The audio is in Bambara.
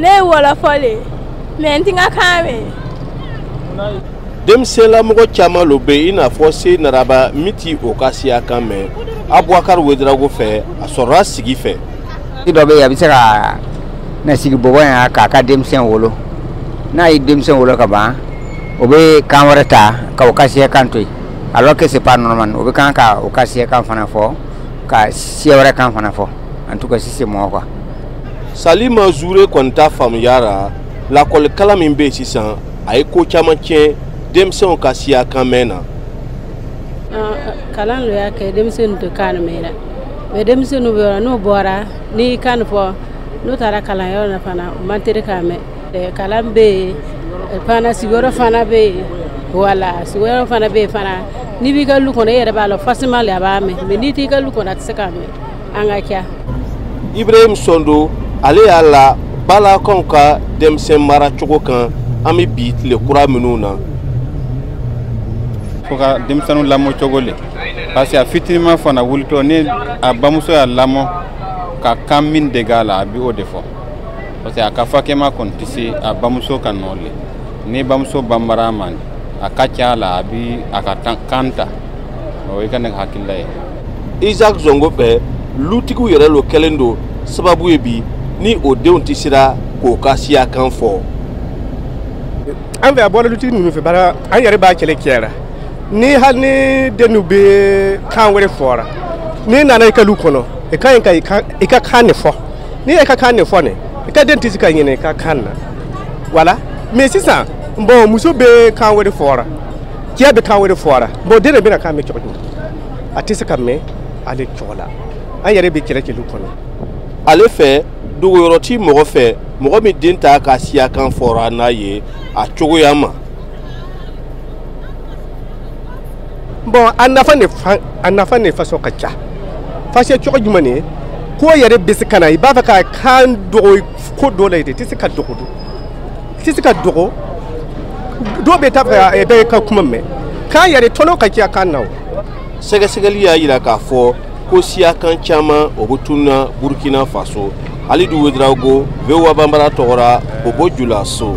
Ne ye wɔlɔfɔ le mais n ti n ka kan mɛn. Denmisɛnlamɔgɔ caman lo bɛ i n'a fɔ Se Naraba min ti o ka siya kan mɛn. Abubakar Wedarago fɛ a sɔrɔla sigi fɛ. Dɔ bɛ yen a bɛ se ka na sigi bɔbɔ yan k'a ka denmisɛn wolo, n'a ye denmisɛn wolo ka ban o bɛ kan wɛrɛ ta ka o ka siya kan to yen, alors que c'est pas normal. O bɛ kan ka o ka siya kan fana fɔ ka siya wɛrɛ kan fana fɔ, en tout cas si c'est moi quoi. Salima Zure kɔni ta faamuya la, lakɔlikalan min bɛ yen sisan a ye ko caman tiɲɛ denmisɛnw ka siya kan mɛn na. Kalan lo y'a kɛ denmisɛnninw tɛ kan mɛn la, mais denmisɛnninw bɛ yɔrɔ n'u bɔra n'i kan fɔ n'u taara kalanyɔrɔ la fana u man teri k'a mɛn. Kalan bɛ yen fana, sigiyɔrɔ fana bɛ yen, wala sigiyɔrɔ fana bɛ yen fana. N'i b'i ka lu kɔnɔ e yɛrɛ b'a lɔn facilement le a b'a mɛn, mais n'i t'i ka lu kɔnɔ a tɛ se k'a mɛn. An ka ca. Ibrahim Sondo ale y'a la balakaw ka denmisɛn mara cogo kan an bɛ bi tile kura minnu na. Fo ka denmisɛnninw lamɔ cogo le, parce que a fitininma fana wulitɔ ni a bamuso y'a lamɔ ka kan min dege a la a bɛ o de fɔ, parce que a ka fakɛma kɔni tɛ se a bamuso ka nɔ le. Ni bamuso banbara a ma a ka ca a la a bɛ a ka kan ta. O ye ka ne hakilila ye. Isaac Zongo fɛ lutigiw yɛrɛ lo kɛlen don sababu ye bi ni o denw tɛ sera k'o ka siya kan fɔ. An fɛ a bɔra lutigi ninnu fɛ, bari an yɛrɛ b'a kɛlɛ kɛra ni hali ni den bɛ kan wɛrɛ fɔra, n'i nana i ka lu kɔnɔ i ka ɲi ka i ka kan de fɔ. N'i y'i ka kan de fɔ ne i ka den tɛ se ka ɲinɛ i ka kan na, wala. Mais sisan bon muso bɛ kan wɛrɛ fɔra, cɛ bɛ kan wɛrɛ fɔra, bon den de bɛna kan mɛn cogo jumɛn? A tɛ se ka mɛn ale cogo la. An yɛrɛ bɛ kɛlɛ kɛ lu kɔnɔ. Ale fɛ dogoyɔrɔ ti mɔgɔ fɛ mɔgɔ min den t'a ka siya kan fɔra n'a ye a cogoya ma. Bon a nafa ne faso ka ca. Fase cogo jumɛn ye ko yɛrɛ bɛ se ka na i b'a fɛ ka kan dogo ko dɔ la i tɛ se ka dogo, i tɛ se ka dogo. Dɔw bɛ taa fɛ bɛɛ ka kuma mɛn kan yɛrɛ tɔnɔ ka ca kan na o. Sɛgɛsɛgɛli y'a jira k'a fɔ ko siya kan caman o bɛ tununa Burkina Faso. Alidu Wedarago, VOA Banbara tɔgɔra Bobo Julaso.